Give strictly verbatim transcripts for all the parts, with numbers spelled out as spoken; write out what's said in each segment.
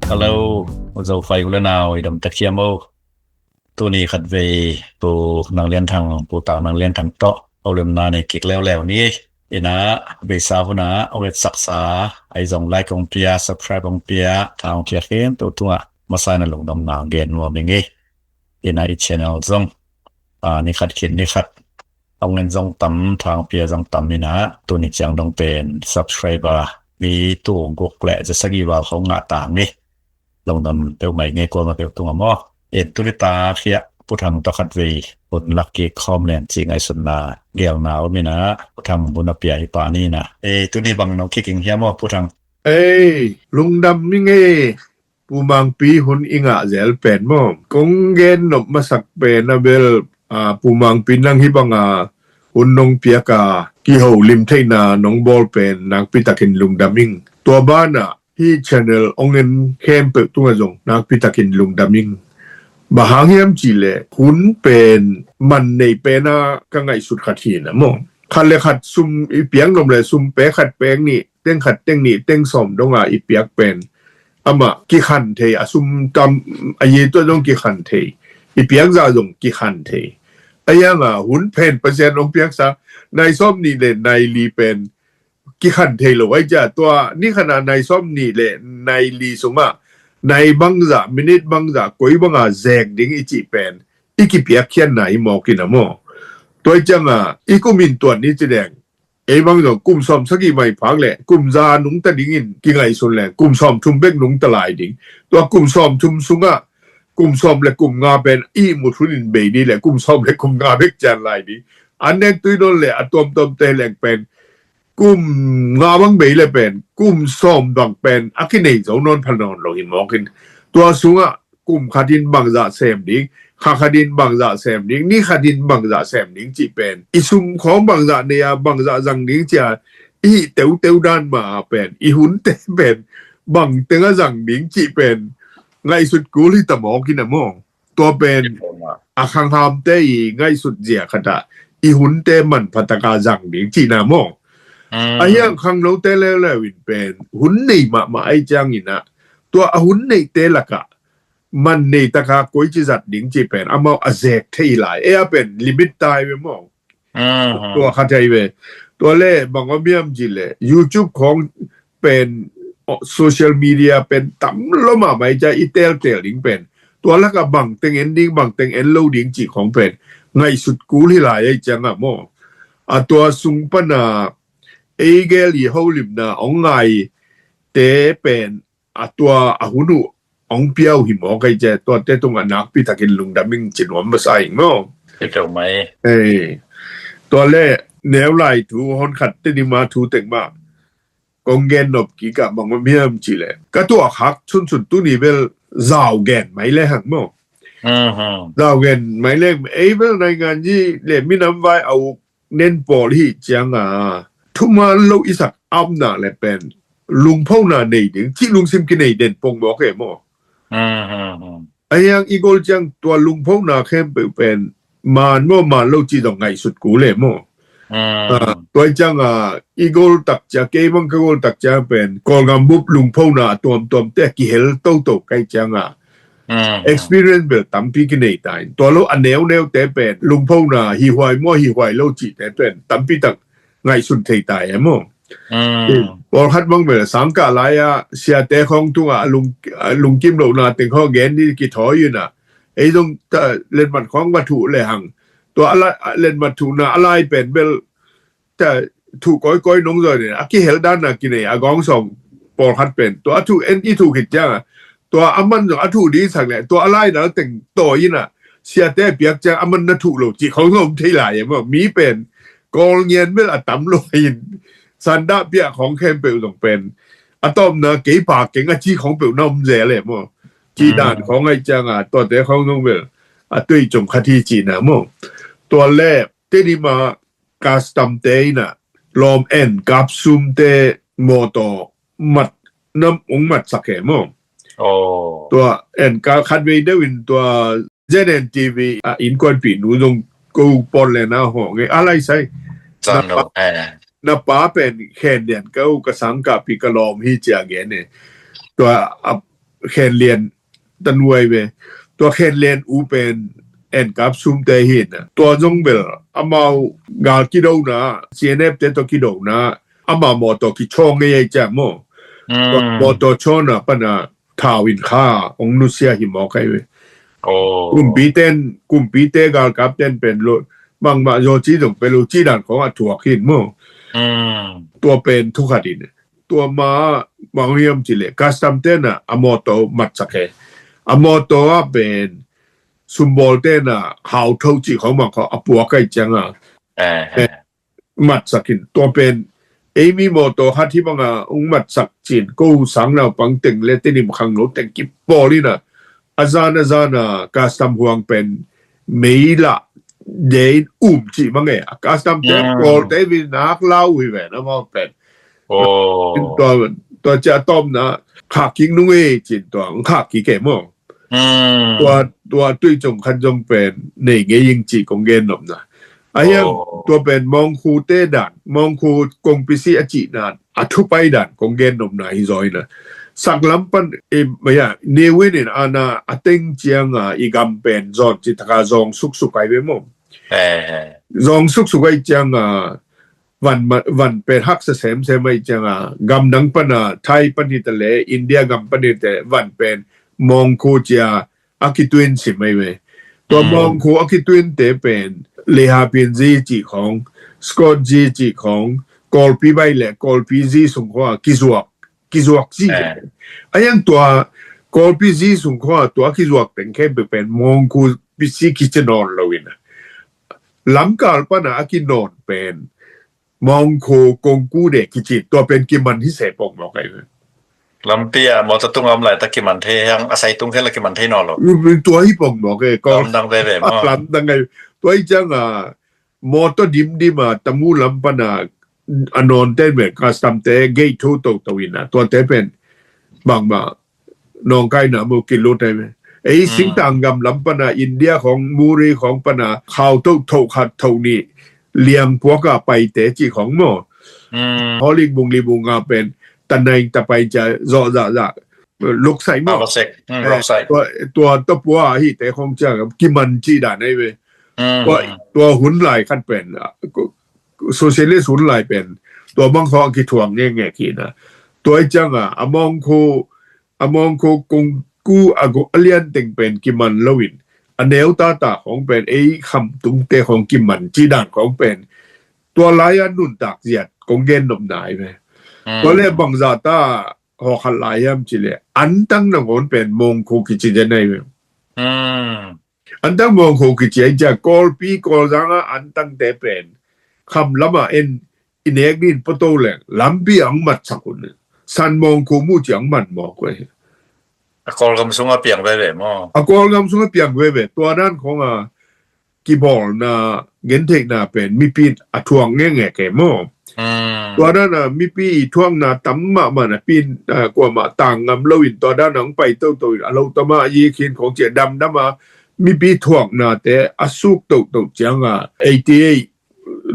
Hello, Zofai u le nau, i dam tak hiam o? Tuni khatvei Pu Nang Lian Thang, Pu Tau Nang Lian Thang tawh holimna nei kik leuleu ni. Ina, beisa huna hong etsaksa, ahi zong like hong pia, subscribe hong pia, tha hong pia khempeuh tungah masa in a lungdamna gen nuam ing ei. Ina, i channel zong, a, ni khat khin ni khat hong en zong tam, tha hong pia zong tam. Ina, tuni ciang dong pen subscriber mi tul guk le za sagih val hong ngah ta ing ei. Lungdam peuhmah ing ei, kuamah peuh tungah maw. En, tuni tak hiah Pu Thang tawh khatvei hun lak kik khawm leng cih ngaihsutna, gelna om ina, Pu Thang hun a pia hi pah ni ina. Ei, tuni bang nong kiging hiam maw, Pu Thang? Ei, lungdam ing ei, Pu Mangpi hun i ngah zel pen maw. Kong gen nop masak pen a bel, a, Pu Mangpi nang hih banga hun nong piak a, kiholim theihna nong bawl pen nakpi takin lungdam ing. Tua banah hih channel hong en khempeuh tungah zong nakpi takin lungdam ing. Bang hang hiam cih leh hun pen man nei pen a ka ngaihsut khat hi na maw. Khat le khat sum i piak nop le sum pek khat pek nih, teng khat teng nih, teng sawm dong a i piak pen amah kikhan thei, a sum tam a, ye tua zong kikhan thei, i piak zah zong kikhan thei. A, hiang a hun pen Pasian hong piaksa nai sawm nih le nai li pen kikhan thei lo, ahi ciang tua ni khat a nai sawm nih le nai li sungah nai bangzah, minit bangzah, koi banga zek ding i cih pen i kipiak khiatna hi mawk ina maw. Tua hi ciang a i kum in tuan ni ci leng, ei bang zong kum sawm sagih mai phak le kum za nungta dingin kingaihsun le kum sawm thum bek nungta lai ding. Tua kum sawm thum sungah kum sawm le kum nga pen i ihmut hun in bei ding le kum sawm le kum nga bek cian lai ding. An nek tui nawn le a tuamtuamte leng pen kum nga bang bei le pen kum sawm bang pen a kinei zo nawn pha nawn lo hi mawk in. Tua sungah kum khat in bangzah sem ding, kha khat in bangzah sem ding, ni khat in bangzah sem ding cih pen, i sum khawng bangzah nei a, bangzah zang ding ci a, i hih teuteu dan mah a pen i hunte pen bangteng a zang ding cih pen ngaihsut kul hi ta mawk ina maw. Tua pen a khanghamte i ngaihsut zia khat ah i hunte manpha taka zang ding cihna maw. A, hiang khangnote leuleu in pen hun nei mahmah ahi ciangin ah, tua a hun neihte lakah man nei taka koici zat ding cih pen amau a zek thei lai. Ei, a pen limit tai ve maw. Tua kha thei ve. Tua le bang om hiam cih le YouTube khawng pen, o, social media pen tam lo mahmah ahi ciang i teltel ding pen, tua lakah bangteng en ding, bangteng en lo ding cih khawng pen ngaihsut kul hi lai ahi ciang ah maw. A, tua sung pana ei gel i holimna hong ngaite pen a, tua a hun uh hong pia uh hi mawk ahi ciang, tuate tungah nakpi takin lungdam ing ci nuam masa ing maw. Ei, tua le neu lai thu, hon khat te ni ma thu teng mah kong gen nop kik ah bang om hiam cih le, ka tuah khak sunsun tuni bel zau gen mai le hang maw. Zau gen mai le, ei bel naingan zi le minam vai a uk nen pawl hi ciang a, thuman lo i sak apna le pen lungphona nei ding cih lungsim kinei den pong mawk e maw. A, hiang i gol ciang tua lungphona khempeuh pen man maw, man lo cih zong ngaihsut kul e maw. A, tua hi ciang a i gol tak ciang, kei bang ka gol tak ciang pen Kawlgam bup lungphona a tuamtuamte a kihel toto ka hih ciang a, experience bel tampi kinei ta in, tua lo a neuneute pen lungphona hi huai maw, hi huai lo cihte pen tampi tak ngaihsun thei ta e maw. Pawlkhat bang bel sangkah lai-a siate khawng tungah a lung, a lungkim lohna teng khawng gen ni kithawi in a, ei zong ta letmat khawng va thuh le hang, tua a lai, a letmat thuhna a lai pen bel ta thuh kawikawi nong zaw in a, kihel dan a kinei a gawng sawm pawlkhat pen tua a thuh en i thuh khit ciang a, tua a man zong a thuh ding sak le tua a lai dal teng tawi in a, siate a piak ciang a man na thuh lo cih khawng zong om thei lai e maw. Mi pen Kawl ngian bel a tam lo in, sandah piah khawng khempeuh zong pen a tawpna kei pa keng a ci khawng peuh na om zel e maw. Ci dan khawng ahi ciang a, tuate khawng zong bel a tui com khat hi cihna maw. Tua le teni ma custom te in a lawm en kap sum te mawtaw mat nam ung mat sak e maw. Tua en ka khat vei deuh in tua Z N T V a innkuanpih nu zong ko pawt le na hawh ngei a lai sai. Na pa pen khen lian ka u ka sang kah pi ka lawm hi cia gen e. Tua a Khen Lian tanuai ve. Tua Khen Lian u pen enkap sumte hi na. Tua zong bel amau gal kidona, C N F te tawh kidona, ama mawtaw kichaw ngei ai ciang maw. Tua mawtaw chawna pana thau in kha ong nusia hi mawk ai ve. Kumpi ten, kumpi te galkap ten pen lo, bangmah zaw ci zong pen lo ci dan khong a thuak hin maw. Tua pen thukhat in. Tua ma bang hiam ci le, custom ten a, a mawtaw matsak e. A mawtaw a pen sumbawl ten a hau tho ci khong bang khong a puak ai ciang a. Matsak in tua pen, ei mi mawtaw khat hi banga ong matsak cin, ko sang naupang teng le tenim khangno teng kipawl in a, a zan a zan a custom huang pen mei lah de in um ci mang e. A custom te pawl te vi nak lau hi ve na mau pen. Tua, tua cia tawmna khak kik nung e cin tua, khak kik e maw. Tua, tua tui cung khat zong pen nei ngei ing ci kong gen nopna. A hiang tua pen mawngkhu te dan, mawngkhu kongpi si a cih dan, a thupai dan kong gen nopna hi zaw ina. Saklam pan, e, maya, Newin in ana a teng ciang a i gam pen zawn ci taka zawng suksuk ai ve maw. Zawng suksuk ai ciang a van, van pen haksa semsem ai ciang a, gam nang pana, Thai pan hi ta le, India gam pan hi ta le, van pen mawngkhu cia a kituin sim ai ve. Tua mawngkhu a kituin te pen Leha Pin zi cih khong, Scott zi cih khong, Kawlpi bai le Kawlpi zi sung khua kizuak, kizuak zi. A yang tua Kawlpi zi sung khua tua kizuak teng khe pen mawngkhu pi si kici nawn lo in. Lamkal pana a kinawn pen mawngkhu kongku de kici, tua pen kiman hi se pong mawk ai. Lampi a mawtaw tung a om lai ta kiman thei hiang, a sai tung khel a kiman thei nawn lo. Tua hi pong mawk e, ko lamdang veve maw. Lamdang ai. Tua hi ciang a mawtaw dimdim a tamu lam pana a nawn ten ve, custom te gei tho to to in a, tua te pen bangmah nawngkaina mu kilut ai ve. Ei singtang gam lam pana India khong, Muri khong pana khau tho tho khat tho ni liang puak a pai te ci khong maw. Holik bung li bung a pen tanaing tapai cia zawh zah zah luksai maw. Tua, tua topua hi te khong cia kiman ci dan ai ve. Tua, tua hun lai khat pen, socialist hun lai pen tua bang khong a kithuang ngenge kina. Tua i ciang a, a mawngkhu, a mawngkhu kongku a lian teng pen kiman lo in, a neu tata khong pen ei khamtung te khong kiman ci dan khong pen tua lai a nuntak ziat kong gen nopna ai ve. Tua le bangzah ta hawkhat lai hiam ci le, antang nangawn pen mawngkhu kici den ai ve. Antang mawngkhu kici ai cia, Kawlpi Kawlzang a antang te pen kham lam a en i nek din poto leng lampi ang matsak un. San mawngkhu mu ci ang man mawk ai. A Kawlgam sung a piang veve maw. A Kawlgam sung a piang veve. Tua dan khong a kibawlna gentheihna pen mipi a thuak ngenge ke maw. Tua dan a mipi i thuakna tam mahmah na pin, kuamah tang ngam lo in tua dan a ang pai toto in a lo tama yi khin khong cia damdam a mipi thuakna te a suk toto ciang a eighty eight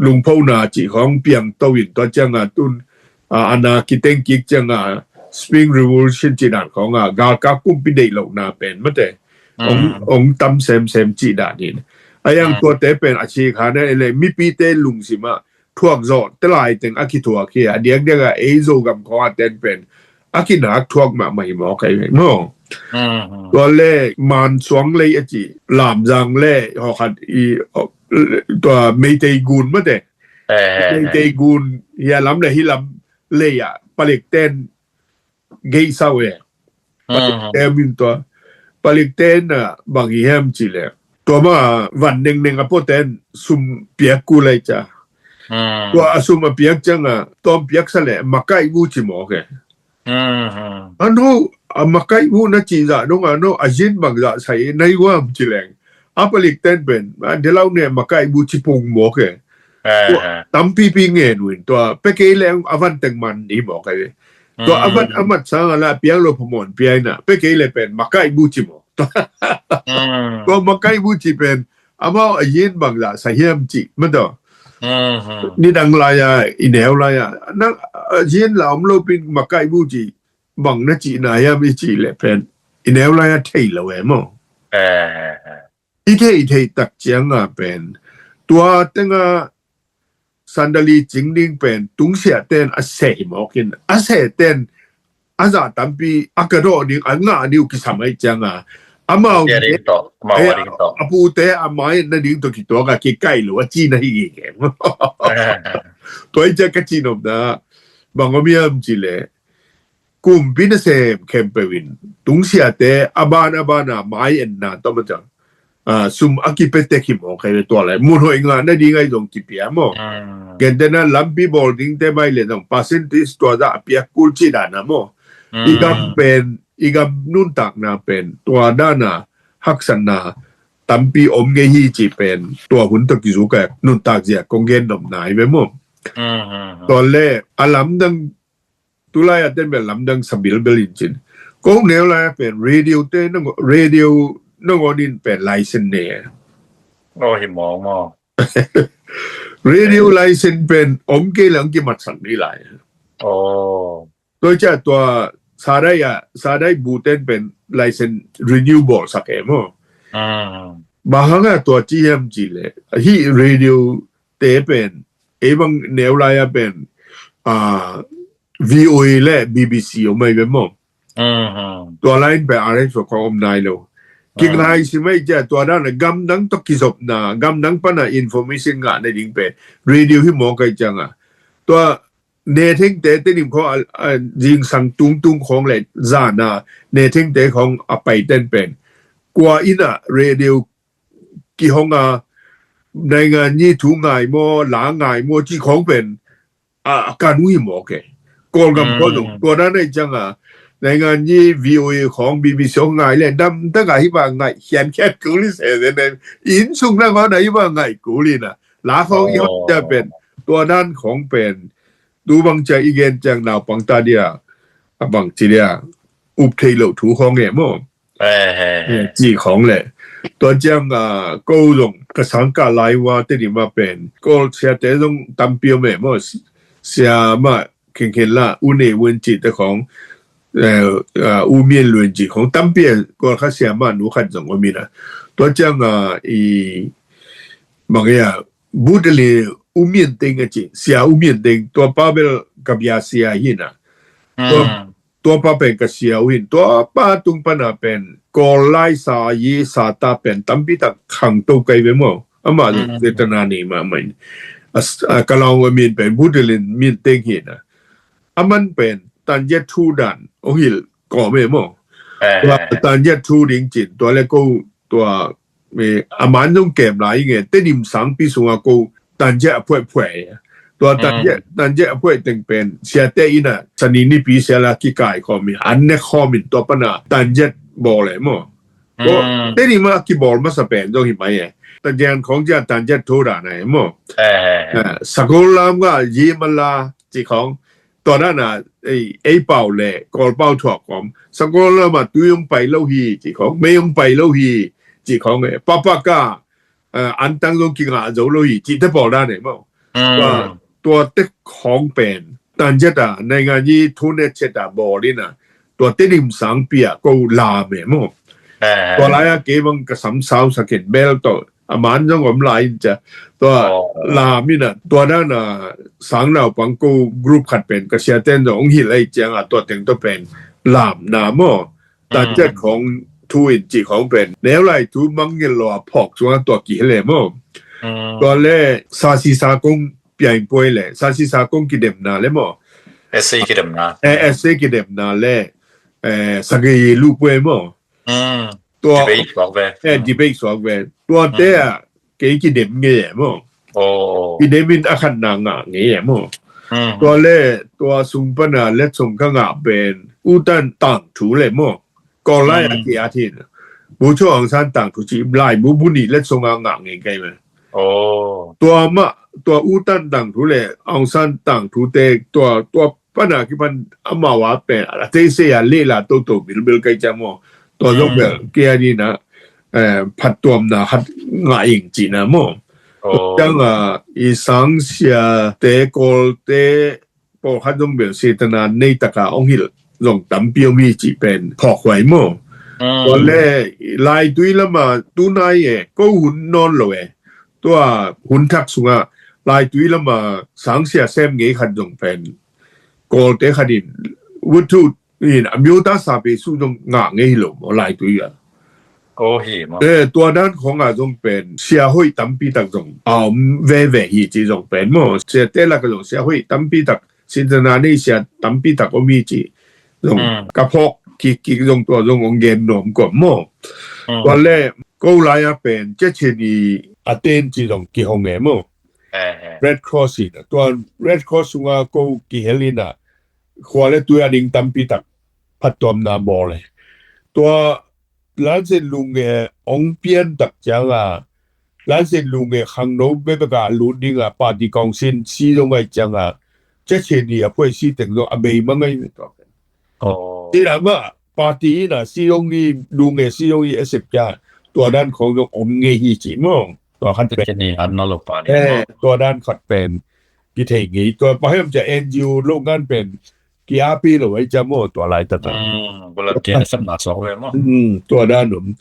lungphona cih khong piang to in tua ciang a tun, a, ana kiteng kik ciang a Spring Revolution cih dan khong a galkap kumpi deih lohna pen mate ong, ong tam semsem cih dan in. A yang tuate pen a cih kha na ele mipi te lungsim a thuak zawh te lai teng a kithuak hi a, diakdiak a ei Zogam khong a ten pen a kinak thuak mahmah hi mawk ai maw. Tua le Mansuang lei a ci, Lamzang le hawkhat i, tua Meitei gun mate. Meitei gun hi a lam le hi lam lei a palik ten geisau e. Palik ten min tua palik ten a bang hi hem ci le, tua ma van nengneng a po ten sum piak ku lai ca. Tua a sum a piak ciang a tawm piak sa le makai bu ci mawk e. Ano a makai bu na ci zah dong ano a zin bang zah sai nai guam ci leng a palik ten pen a delau ne makai bu ci pung mawk e. Tampipi ngen uh in tua pekei le a van teng man ni mawk e. Tua a van a mat sang a la piang lo phamon piaina pekei le pen makai bu ci mawk. Tua makai bu ci pen amau a yin bang la sa hiam ci ma tua. Nidang lai a i neu lai a nang a yin la om lo pin makai bu ci bang na ci na hiam i ci le pen i neu lai a thei lo e maw. I thei thei tak cianga pen tua tenga sandali cing ding pen tungsiah ten a seh hi mawkin a seh ten a zah tampi a ka dawh ding a ngah ding uh kisam ahi cianga amau a pute a mai na ding tawh kituak a kikai lo a ci na hi gige. Tua i cia ka ci nopna bang om hiam ci le kumpi nasem khempeuh in tungsiate a ban a bana mai enna tawh macam sum a kipia tek hi maw kei le tua lai mun hoih ngah na ding ahi zong kipia maw. Gentena lampi bawl dingte mai le zong percentage tua zah a piak kul ci dana maw. I gam pen i gam nuntakna pen tua dana haksatna tampi om ngei hi ci pen tua hun tawh kizuk a nuntak zia kong gen nopna hi ve maw. Tua le a lamdang tulai a ten bel lamdang sa bilbel in cin. Ko neu lai a pen radio te radio nangon in pen license ne. Aw hi mawng maw. Radio license pen om kei lang kimatsak ni lai. Aw. Tua cia tua sadai a sadai bu ten pen license renew bawl sak e maw. Bang hanga tua ci hiam ci le hi radio te pen ei bang neu lai a pen VOA le BBC om ai ve maw. Tua lai in pen RFA khong om nai lo. Kingai si mai cia tua dan a gamdang tawh kizopna gamdang pana information ngah na ding pen radio hi maw kai cianga tua nethengte tenim khong a zingsang tungtung khong le zana nethengte khong a paiten pen kua ina radio kihonga naingan ni thu ngai maw la ngai maw ci khong pen a kanu hi maw ke. Kawlgam khaw zong tua dan ahi cianga naingan ni VOA khong BBC khong ngai le damtaka hi ba ngai hiamkhiat kul hi se inn sung na khong na hi ba ngai kul hi na la khong i hon cia pen tua dan khong pen tu bang cia i gen ciang naupang ta dia a bang ci dia up thei lo thu khong e maw. Ci khong le tua ciang ko zong ka sangkah lai ua te ni ma pen Kawl siate zong tampi om e maw. Siama khengkhen la u nei wen ci te khong u mian luen ci khong tampi Kawl kha siama nu khat zong om ina tua ciang i bang e a Butali u mian teng a ci sia u mian teng tua pa bel ka bia sia hi na. Tua pa pen ka sia uh hin tua pa tung pana pen Kawl lai sa yi sa ta pen tampi tak khang to kai ve maw ama zong zetana nei ma mai. Ka long a min pen Butali min teng hi na. A man pen tanjet thu dan ong hil kawm e maw. Tua tanjet thu ding cin tua le ko tua a man zong kem lai nge tenim sangpi sunga ko tanjet a phuaiphuai. Tua tanjet a phuai teng pen siate ina sani nipi sia la kikai khawm in an ne khawm in tua pana tanjet bawl e maw. Tenim a kibawl masa pen zong hi mai e. Tanjet khawng cia tanjet thu dan e maw. Sakol lam nga yi man la ci khawng tua dana ei pau le Kawl pau thuak khawm Sakol lam a tui ong pai lo hi ci khawng mei ong pai lo hi ci khawng e papa ka an tang zong kingah zo lo hi ci te pawl dan e maw. Tua te khawng pen tanjet a naingan yi thu ne chet a bawl ina tua tenim sangpi a ko lam e maw. Tua lai a kei bang ka sam sau sakin bel tawh a man zong om lai in cia tua lam ina tua dana sang naupang ko group khat pen ka siaten zong ong hil ai cianga tua teng tua pen lam na maw. Tanjet khawng thu in ci khawng pen neu lai thu mangngel lo a phawk sunga tua kihel e maw. Tua le sasi sa kong piain puai le sasi sa kong kidemna le maw. Essay kidemna le sagei lu puai maw. Tua debate suak ve tua te a kei kidem ngei e maw. Kidem in a khatna ngah ngei e maw. Tua le tua sung pana letsong ka ngah pen utan tang thu le maw. Kawl lai a kiat hin bu cho Aung San tang thu ci lai bu bu ni letsong a ngah ngei kai me. Tua mah tua utan tang thu le Aung San tang thu te tua tua pana kipan amau a pen a teisei a lela toto bilbil kai cia maw. Tua zong bel kia ni na phattuamna khat ngah ing cihna maw. Cianga i sang siate Kawlte pawlkhat zong bel setana nei taka ong hilh zong tampi om hi cih pen phawkhuai maw. Tua le laitui lama tunai e, ko hun nawn lo e. Tua hun thak sungah laitui lama sangsia sem ngei khat zong pen Kawlte khat in vuthu in a miota sa pe su zong ngah ngei hi lo maw laitui a. Ko hi maw. Eh, tua dan khawngah zong pen sia hoih tampi tak zong a om veve hi ci zong pen maw. Siate lakah zong sia hoih tampi tak, sintana nei sia tampi tak om hi ci zong ka phawk kik kik zong tua zong ong gen nuam kawm maw. Tua le ko lai-a pen Checheni a ten ci zong kihong e maw. Red Cross hi na. Tua Red Cross sunga ko kihel hi na. Khua le tui a ding tampi tak phattuamna bawl e. Tua Lansen Lunge ong pian tak cianga, Lansen Lunge khangno bebeka lut dinga party kong sin si zong ai cianga, Checheni a phuai si teng zong a bei mangai. Ti lama party ina si zong i Lunge si zong i esep kia, tua dan khong zong om ngei hi ci maw. Tua khat pen. Checheni an na lo party. Eh, tua dan khat pen kithei ngei. Tua pahiam cia N G O lo ngan pen ki api lo ai cia maw tua lai tata. Bula kia sam na sok ve maw. Tua dan om.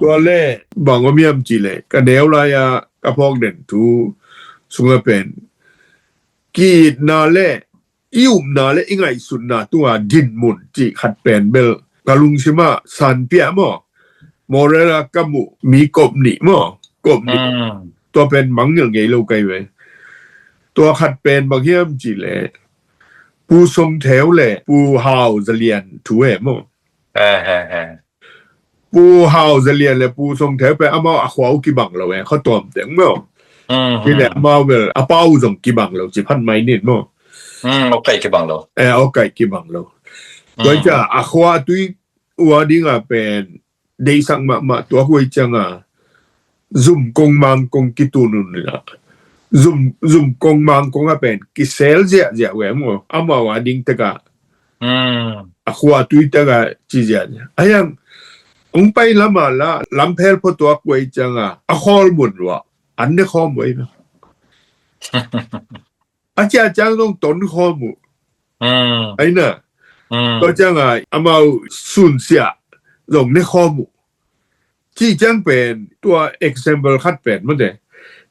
Tua le bang om hiam ci le ka neu lai-a ka phawk den thu sunga pen ki-itna le i upna le i ngaihsutna tunga dinmun cih khat pen bel ka lungsimah sanpiah maw. Morela ka muh mi kop nih maw, kop nih. Tua pen mangngilh ngei lo kai ve. Tua khat pen bang hiam ci le Pu Song Theu le Pu Hau Zalian thu e maw. Pu Hau Zalian le Pu Song Theu pen amau a khua uh kibang lo e, khuatuam teng maw. Hi le amau bel a pau zong kibang lo ci phan mai nin maw. Awkaih kibang lo. Eh, awkaih kibang lo. Tua cia a khua tui ua dinga pen deisak mahmah tua huai cianga zum kong mang kong kitun un la. Zum, zum kong mang kong a pen kisel ziahziah ve maw. Amau a ding teka a khua tui teka ci ziahziah. A hiang ong pai lama la lamphel pho tua huai cianga a khawl mun lua an ne khawm huai maw. A cia ciang zong ton khawm uh. Aina. Tua cianga amau sunsia zong ne khawm uh. Ci ciang pen tua example khat pen mate.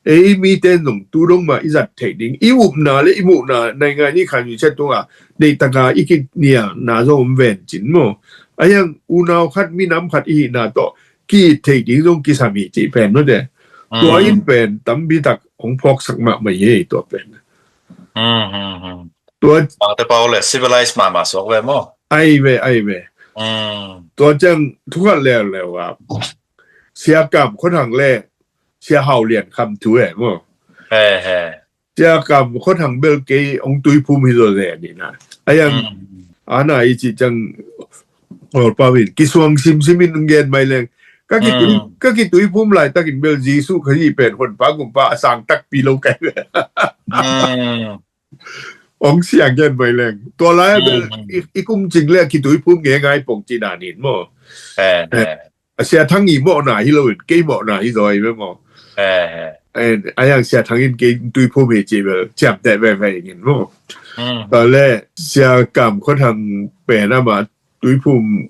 Ei miten zong tu dong ma i zat theih ding i upna le i muhna naingan i khan i chet tunga deihtaka i kinialna zong om ven cin maw. A hiang unau khat minam khat i hihna tawh ki theih ding zong kisam hi cih pen mate. Tua in pen tampi tak hong phawksak mahmah hi tua pen. Tua bangte pau le civilized mahmah suak ve maw. Ai ve, ai ve. Tua ciang thukhat leuleu a Sia Kam Khua Thang le Sia Hau Lian Kham thu e maw. Sia Kam Khua Thang bel kei hong tuiphum hi zaw ze ni na. A hiang ana i ci ciang Awlpa in kisuang simsim in gen mai leng ka kitui, ka kituiphum laitakin bel Jesuh Khazih pen honpa gumpa a sang takpi lo kai ve. Ong siang gen mai leng tua lai bel i, i kum cing le kituiphum nge ngai pong ci na nin maw. A Sia Thang i mawhna hi lo in kei mawhna hi zaw i ve maw. A hiang Sia Thang in kei tuiphum hi ci bel ciamteh veve in maw. Tua le Sia Kam Khua Thang pen amah tuiphum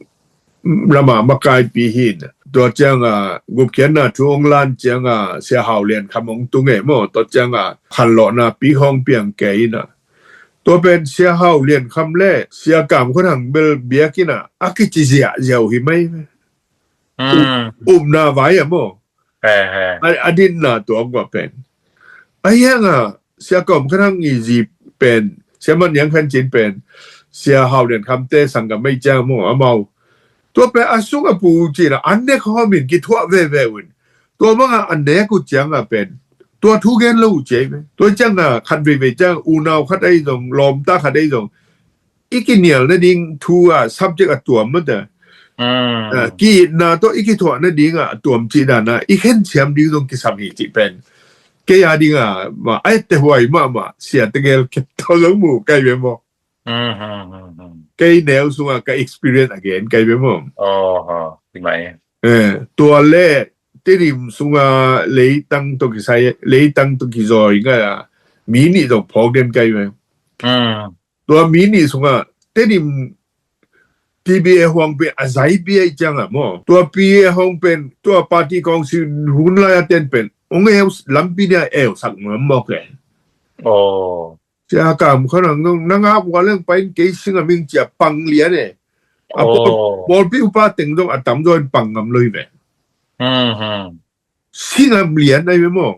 lama makaipi hin. Tua cianga gupkhiatna thu ong lan cianga Sia Hau Lian Kham ong tung e maw. Tua cianga khanlawhna pi hong piang kei ina. Tua pen Sia Hau Lian Kham le Sia Kam Khua Thang bel biakina a kici ziahziah uh hi mai. Upna vai a maw. A dinna tua kua pen a hianga Sia Kam Khua Thang i zi pen Sia Man Niang Khan Cin pen Sia Hau Lian Kham te sanggam mai ciang maw amau. Tua pen a sung a pu cina an nek hawmin kithuah veve un. Tua banga a nek uh cianga pen tua thu gen lo uh ciai ve. Tua cianga khat veivei ciang unau khat ai zong lawmta khat ai zong i kinial nading thu a subject a tuam mata. Ki-itna tawh i kithuah nading a tuam cih dana i khen siam ding zong kisam hi cih pen kei a dinga ma ai te huai mahmah sia tegel khet tawh zong mu kai ve maw. Kei neu sunga ka experience again kai ve maw. Tua le Tedim sunga leitang tawh kisai leitang tawh kizoi nga mi nih zong phawk den kai ve. Tua mi nih sungah Tedim T B A huang pen a zaipi ahi ciangah maw. Tua P A huang pen tua party kawngsi hun lai a ten pen ong eu lampi nia eu sak maw maw ke. Aw. Sia kam khanang dong nang a bua leng pain kei singa ming cia pang lian e. A pawl pawlpi upa teng dong a tam dong pang ngam lo hi ve. Singam lian ai ve maw.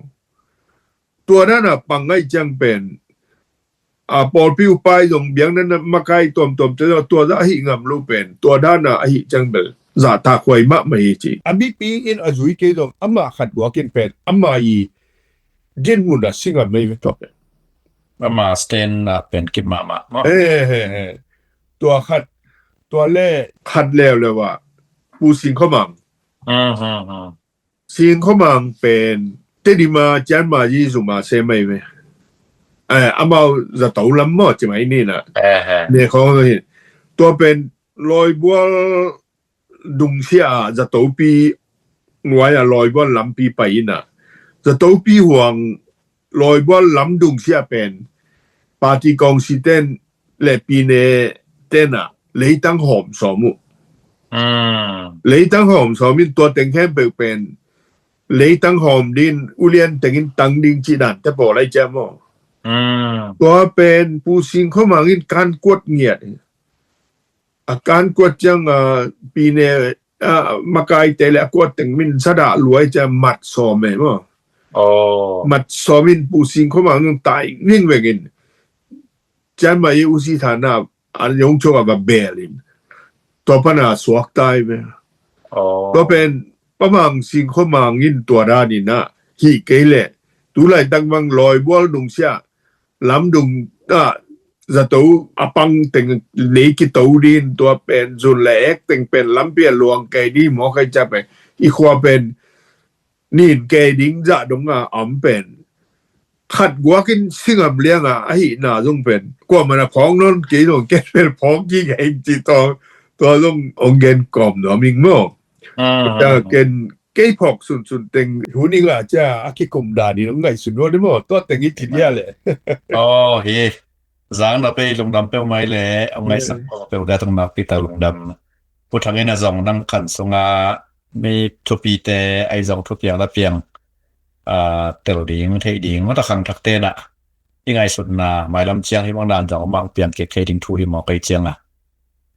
Tua dana pang ngai ciang pen a pawlpi upai zong biang nana makai tuamtuam te tua za ahi ngam lo pen tua dana ahi ciang bel za ta khuai mahmah hi ci. A mipi in a zui kei zong ama khat guakin pen ama i din mun a singam mai ve tua pen. Ama stand a pen kip mahmah maw. He he he. Tua khat tua le khat leuleu a Pu Sing Khua Mang. Sing Khua Mang pen Tedim a Cian Ma Yi zum a sem mai ve. Amau zato lam maw ci mai ni na. Ne khong hi. Tua pen Lawibual dungsia a zatopi nuai a Lawibual lampi pai ina. Zatopi huang Lawibual lam dungsia pen party kawngsi ten le pine tena leitang hawm sawm uh. Leitang hawm sawm in tua teng khempeuh pen leitang hawm din ulian tengin tang ding ci dan te pawl ai ciam aw. Tua pen Pu Sing Khua Mang in kan kuat ngiat hi. A kan kuat ciang a pine a makaite le a kuat teng min sada luai ciang mat sawm e maw. Mat sawm in Pu Sing Khua Mang nung tai vingveng in Cian Ma Yi usi thana a yong chok a va bel in tua pana suak tai ve. Tua pen Pa Mang Sing Khua Mang in tua dan in a hi kei le tu lai tang bang Lawibual dungsia lamdung a zato a pang teng nei kito din tua pen zun le ek teng pen lampi a luang kei di maw kai ca pen i khua pen nin kei ding zah dong a om pen khat guakin singam liang a ahi na zong pen kuamah na phawng non kei zong ken pen phawng ki kei ci tawng tua zong ong gen kawm nuam ing maw. Ken kei phawk sunsun teng hun ing a cia a kikum dan in ong ngaihsun nuam di maw tua teng i ci dia le. Aw hi. Zang na pei lungdam peuh mai le ong ngaihsak peuh peuh dia tong nak pi tak lungdam. Pu Thang in a zong nang khan sunga mi thupite ai zong thupiang na piang tel ding thei ding mata khang thak te na i ngaihsutna mailam ciang hi mang dan zong mang piang kek thei ding thu hi maw kei ciang a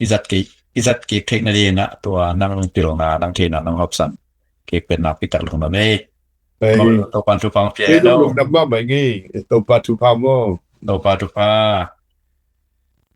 i zat kei i zat kek theihna dina tua nang pilna nang theihna nang hopsan kek pen nak pi tak lungdam ei. Topan thupha pia ei lo. Lungdam mah mai ngei Topa thupha maw. Topa thupha.